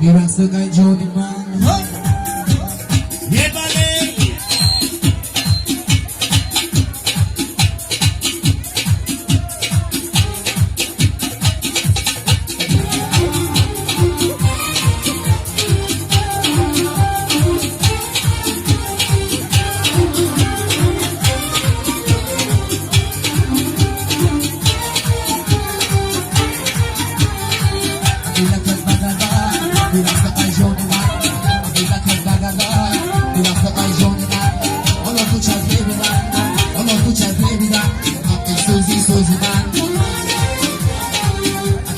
Мирақсакай ҷони ман. Ебале. Дилакат багада, мирақсакай ҷони ман. Дилакат багада, мирақсакай ҷони ман. Ҳоло кӯчат мебинам, ҳоло кӯчат мебинам. Ҳаққи сӯзи сӯзи ман.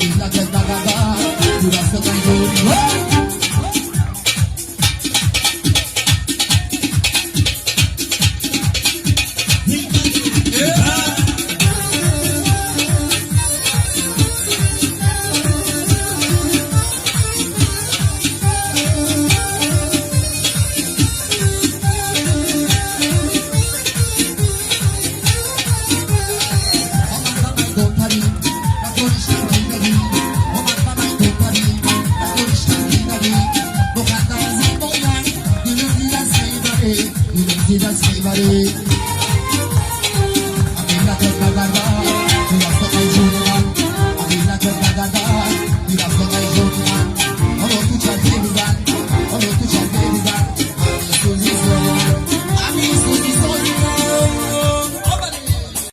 Дилакат багада, мирақсакай ҷони ман. Омад ба майдон парӣ, ба коришам зиндагӣ. Омад ба майдон парӣ, ба коришам зиндагӣ. Бо хандаи зебоям дилам зи даст мебарӣ, дилам зи даст мебарӣ.